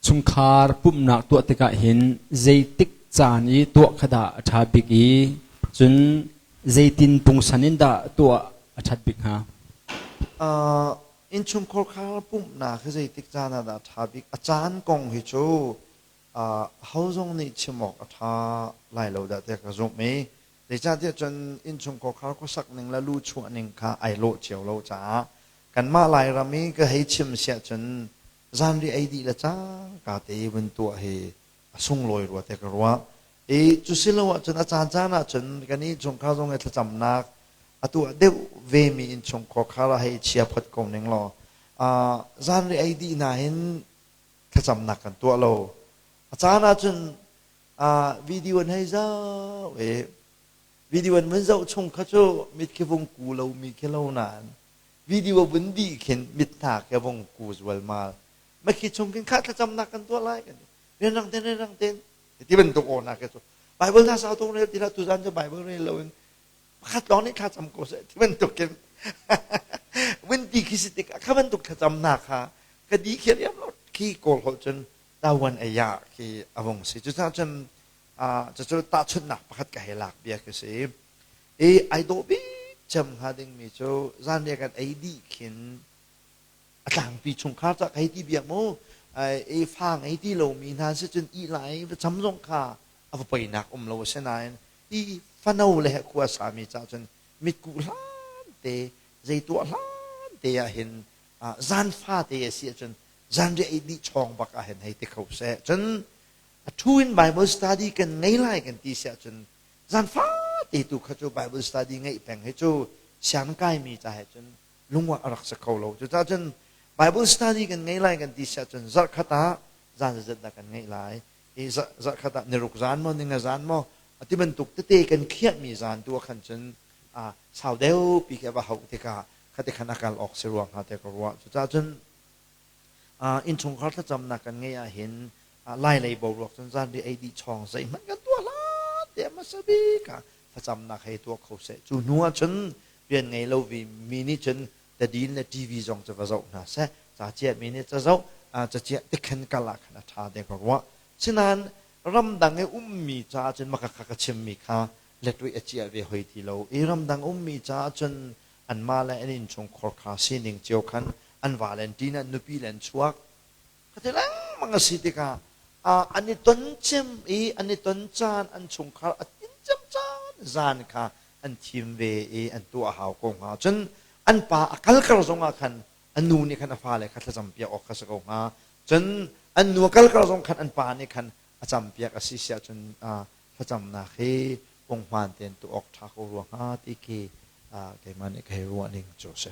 Chungkhar pumhnak tuah tikah hin zeitik caan i tuah kha dah a ṭha bik i cun zeitin pungsan in dah tuah a ṭhat bik hnga? Innchungkhar khar pumhnak hi zeitik caan ah dah a ṭha bik? A caan kong hi cu ho zong nih chim awk a ṭha lai lo dah tiah ka zumh i zeicahtiah cun innchungkhar khar khuasak ning le lu chuah ning kha ai lawh cio lo caah kanmah Lairam i ka hei chim siah cun zanriah ei dih le cangka te vun tuah hi a sunglawi rua te ka ruah. I cu si lo ahcun a caan caan ahcun kan innchungkhar zong hi thlacamnak a tuah deuh vemi innchungkhar khar ah hei chia phot ko ning law zanriah ei dih na hin thlacamnak kan tuah lo. A caan ahcun video an hei zoh i video an vun zoh chung kha cu mit khi vung ku lomi khi lo nain video vun dih khin mit hna khi vung ku zualmal. Ma khi chung khin kha thlacamnak kan tuah lai kan ti. Rianrang ten rianrang ten ti bantuk aw na ke cu Bible na sau tung rel ti la tuzan cu Bible rel lo in pakhat lawng nih thlacam ko seh ti bantuk in vun ti khi si tik kha bantuk thlacamnak kha ka di khi riam lo khi kawl holh cun tawan aya khi avung si. Cucaah cun cucu tahchunhnak pakhat ka hei lak bia khi si i ai dawh bik cem hnga dingmi cu zanriah kan ei dih khin a tlangpi chungkhar ca hei ti biak mu i fa ngei ti lomi hna si cun ih lai va cam zong kha a va poinak um lo a si nain i fano le khua sami ca cun mitkuh hlan te zei tuah hlan te ah hin zan fa te a si ahcun zanriah ei dih chawng bak ah hin hei ti kho seh. Cun a thu in Bible study kan ngei lai kan ti si ahcun zan fa te tu kha cu Bible study ngeih peng hi cu siang kaimi ca he cun lungwah a rak si kho lo. Cucaah cun Bible study kan ngei lai kan ti si ahcun zarhkhat ah zan zeizat dah kan ngeih lai i zarhkhat ah niruk zan maw ninga zan maw ti bantuk tete kan khiahmi zan tu ah khan cun sau deuh pi khi a va hauh tikah khati khan a kal awk si ruang hnga te ka ruah. Cucaah cun innchungkhar thlacamnak kan ngeih ahhin lai lei boruak cun zanri ei dih chawng zeihmanh kan tuah hlan te hmasa bik ah thlacamnak hei tuah kho seh. Cu hnu ah cun rian ngei lo mi nih cun tadin le TV zong cu va zoh hna seh. Ca ciahmi nih ca zoh caciah tikhan kal ah khan a ṭha te ka ruah. Sinain ramdang i ummi caah cun maka kha ka chimmi kha letwih a ciah ve hoi ti lo i ramdang ummi caah cun anmah le an innchungkhar kha sining cio khan an va le an ṭin an nupi le an chuak ka ti lengmang a si tikah an i ton cem i an i ton caan an chungkhar a tin cem caan zan kha an thim ve i an tuah hau ko hnga. Cun an pa a kal kar zongah khan an nu nih khan a fale kha thlacam piak awk kha si ko hnga. Cun an nu a kal kar zong khan an pa nih khan a cam piak a si siah cun thlacamnak hi punghman tein tuah awk ṭha ko rua hnga ti khi keimah nih ka hei ruah ning cu a si.